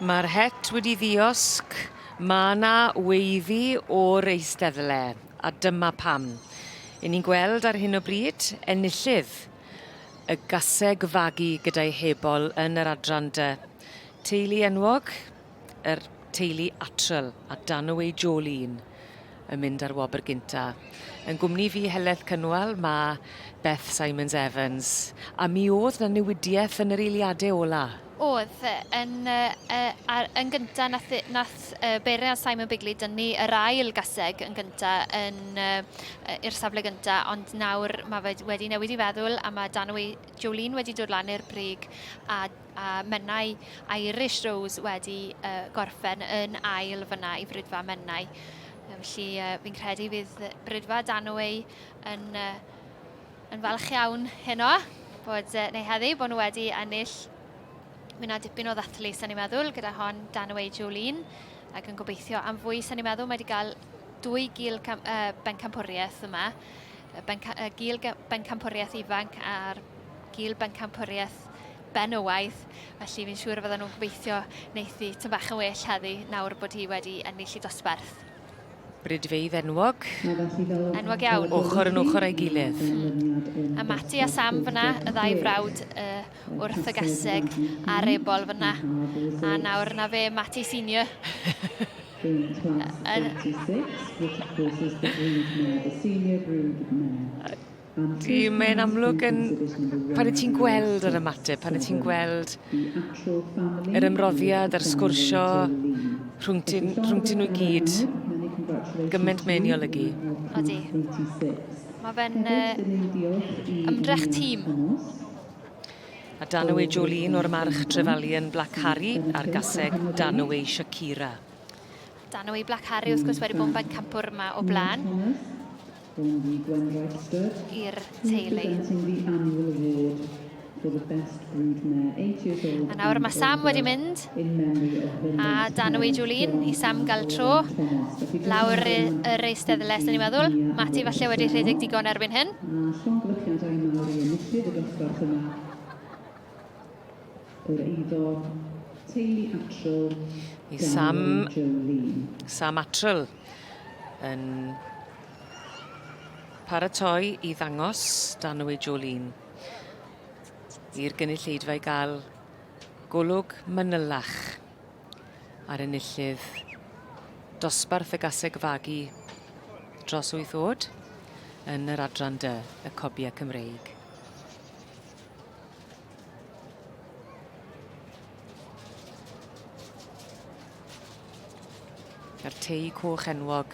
Mae'r het wedi ddiosg, mae 'na weiddi o'r eisteddle, a dyma pam. 'Yn ni'n gweld ar hyn o bryd enillydd y gaseg fagu gyda'i hebol yn yr adran dy. Teulu enwog, yr teulu Attrell a Danaway Jolene yn mynd ar wobr gynta. Yn gwmni fi Heledd Cynwal ma' Beth Simons Evans a mi o'dd 'na newidieth yn yr eiliade ola. O'dd yn yy yy ar yn gynta nath yy nath yy beirniad Simon Bigley dynnu yr ail gaseg yn gynta yn yy yy i'r safle gynta ond nawr ma' fe wedi newid 'i feddwl a ma' Danaway Jolene wedi dod lan i'r brig a a Menai Irish Rose wedi uh, gorffen yn ail fyna i Brydfa Menai. Felly uh, fi'n credu fydd Brydfa Danaway yn, uh, yn falch iawn heno, bod, uh, neu heddi, bod nhw wedi ennill. Mi yna dipyn o ddathlu, sa'n i'n meddwl, gyda hon Danaway Jolene, ac yn gobeithio am fwy, sa'n i'n meddwl, mae wedi cael dwy gil cam, uh, bencampwriaeth yma, benca, uh, gil bencampwriaeth ifanc a'r gil bencampwriaeth benywaidd, felly fi'n siŵr fydden nhw'n gobeithio wneith hi tyn bach yn well heddi nawr bod hi wedi ennill i dosbarth. Brydfeydd enwog. Enwog iawn. Ochr yn ochr â'i gilydd. Mm. A Matty a Sam fyna, y ddau frawd uh, wrth y gaseg a'r ebol fyna. A nawr na fe, Matty Senior. In class 46, which of course is the brood mare, the senior brood mare. Ydy, mae'n amlwg yn... Pan wyt ti'n gweld yr ymateb, pan wyt ti'n gweld yr ymroddiad a'r sgwrsio rhwng ti'n, rhwng ti'n nhw i gyd, gymaint mae'n ei olygu. Odi. Mae fe'n uh, ymdrech tîm. A Danaway Jolene o'r march Trefalian Black Harry a'r gaseg Danaway Shakira. Danaway Black Harry wrth gwrs wedi bod yn bencampwr yma o blaen. I'r teulu. A nawr mae Sam wedi mynd a Danwy Jolene i Sam gael tro lawr yr eisteddle, sy'n ni'n meddwl. Mati falle wedi rhedeg digon erbyn hyn. Llongyfarchiadau mawr i enillydd y dosbarth yma o'r eiddo teulu Attrell, I Sam, Jolene. Sam Attrell yn paratoi i ddangos Danwy Jolene i'r gynulleidfa i gael golwg manylach ar enillydd dosbarth y gaseg fagu dros wyth oed yn yr adran dy, y Cobiau Cymreig. A'r tei coch enwog.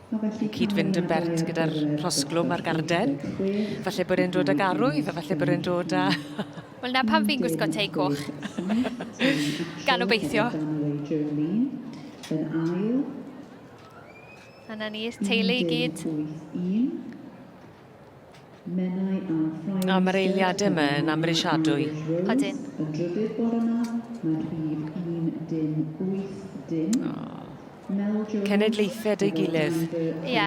Yn cyd-fynd yn bert gyda'r rhosglwm a'r garden. Falle bod e'n dod ag arwydd a falle bod e'n dod â... Wel 'na pam fi'n gwisgo tei coch. Gan obeithio. A 'na ni, teulu i gyd. A mae'r eiliadau yma yn amhrisiadwy. Odyn. Cenedlaethau dy gilydd. Ie.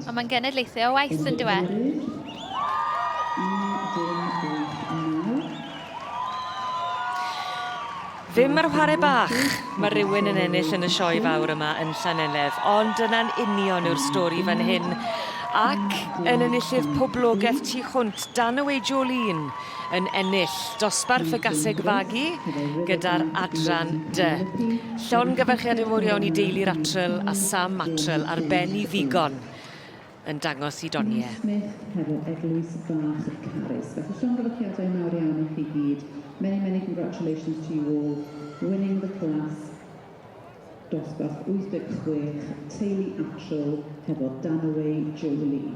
Ond mae'n genedlaethau o waith yn dyw e? Ddim ar whare bach mae rhywun yn ennill yn y sioe fawr yma yn Llaneledd, ond dyna'n union yw'r stori fan hyn. Ac yn enillydd poblogeth tu hwnt, Danaway Jolene yn ennill dosbarth y gaseg fagu gyda'r adran D. Llongyfarchiadau mowr iawn i deulu'r Attrell a Sam Attrell ar ben i ddigon. yn dangos i doniau. Penny Smith hefo Eglwys Fach Carys. Felly llongyfarchiadau mawr iawn i chi gyd. Many, many congratulations to you all. Winning the class dosbarth 86, teulu Attrell hefo Danaway Jolene.